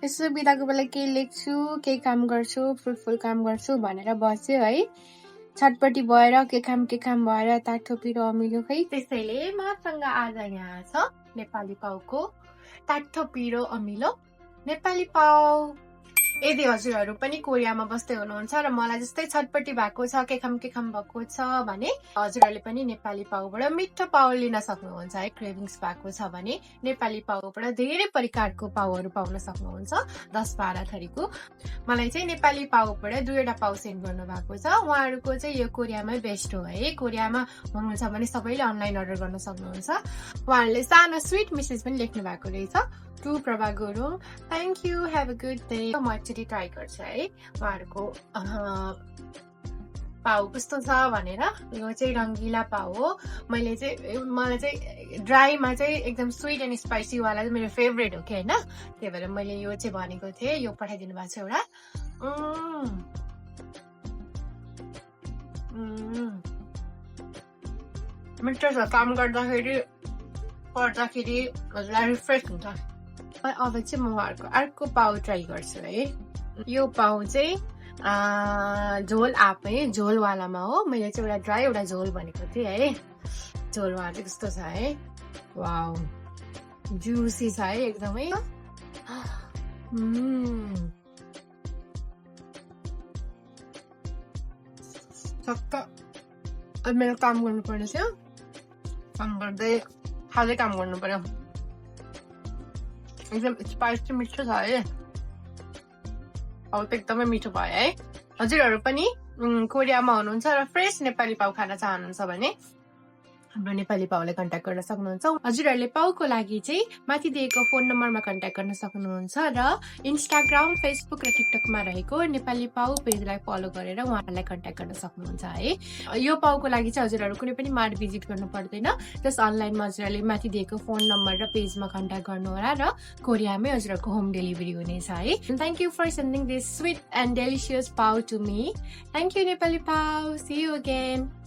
यसो बिदाको बेला केही लेख्छु, केही काम गर्छु, फ्रुटफुल काम गर्छु भनेर बस्यो है। छटपटी भएर के काम भएर तातो पिरो अमिलो खै। त्यसैले मसँग आज यहाँ छ नेपाली पाउको तातो पिरो अमिलो नेपाली पाउ। यदि हजुरहरू पनि कोरियामा बस्दै हुनुहुन्छ र मलाई जस्तै छटपटी भएको छ, के खाम भएको छ भने हजुरहरूले पनि नेपाली पाउबाट मिठो पाउ लिन सक्नुहुन्छ है। क्रेभिङ्स भएको छ भने नेपाली पाउबाट धेरै प्रकारको पाउहरू पाउन सक्नुहुन्छ, 10-12 थरीको। मलाई चाहिँ नेपाली पाउबाट 2वटा पाउ सेन्ड गर्नु भएको छ। उहाँहरूको चाहिँ यो कोरियामै बेस्ट हो है। कोरियामा हुनुहुन्छ भने सबैले अनलाइन अर्डर गर्न सक्नुहुन्छ। उहाँहरूले सानो स्विट मेसेज पनि लेख्नु भएको रहेछ। To Prabha Gurung, thank you, have a good day. म एकचोटि ट्राई गर्छु है उहाँहरूको पाउ कस्तो छ भनेर। यो चाहिँ रङ्गिला पाउ हो। मलाई चाहिँ ड्राईमा चाहिँ एकदम स्विट एन्ड स्पाइसी वाला चाहिँ मेरो फेभरेट हो कि होइन, त्यही भएर मैले यो चाहिँ भनेको थिएँ। यो पठाइदिनु भएको छ एउटा। मिठो छ। काम गर्दाखेरि हजुरलाई रिफ्रेस हुन्छ। अब चाहिँ म उहाँहरूको अर्को पाउ ट्राई गर्छु है। यो पाउ चाहिँ झोल आफै झोलवालामा हो। मैले चाहिँ एउटा ड्राई एउटा झोल भनेको थिएँ है। झोलवाला चाहिँ कस्तो छ है, वाउ, जुसी छ है एकदमै। सक्क अब मेरो काम गर्नुपर्ने थियो। काम गर्दै खाँदै काम गर्नु पर्यो। एकदम स्पाइसी मिठो छ है। अब त एकदमै मिठो भयो है। हजुरहरू पनि कोरियामा हुनुहुन्छ र फ्रेस नेपाली पाउ खान चाहनुहुन्छ भने हाम्रो नेपाली पाउले कन्ट्याक्ट गर्न सक्नुहुन्छ। हजुरहरूले पाउको लागि चाहिँ माथि दिएको फोन नम्बरमा कन्ट्याक्ट गर्न सक्नुहुन्छ र इन्स्टाग्राम, फेसबुक र टिकटकमा रहेको नेपाली पाउ पेजलाई फलो गरेर उहाँहरूलाई कन्ट्याक्ट गर्न सक्नुहुन्छ है। यो पाउको लागि चाहिँ हजुरहरू कुनै पनि मार्ट भिजिट गर्नु पर्दैन। जस्ट अनलाइनमा हजुरहरूले माथि दिएको फोन नम्बर र पेजमा कन्ट्याक्ट गर्नुहोला र कोरियामै हजुरहरूको होम डेलिभरी हुनेछ है। Thank you for sending this sweet and delicious पाउ to me. Thank you Nepali पाउ। See you again.